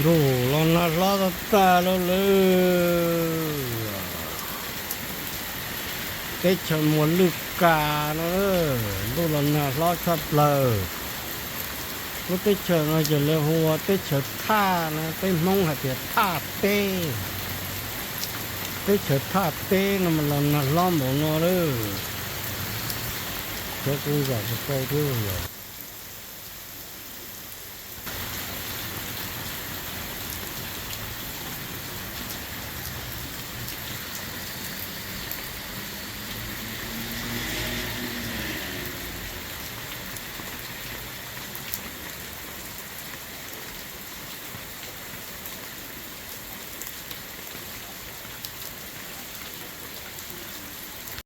Ntuj los nag hlob tag tag lawm lawm. Teb chaws Muas Lwj Kas no, ntuj los nag hlob tshaj plaws. Lub teb chaws no ces lawv hu ua teb chaws Thaj na, peb Hmoob hais tias Thaj teb. Teb chaws Thaj teb no mas los nag hlob npaum no lawm. Cov kuv zam tsis tau thiab yog.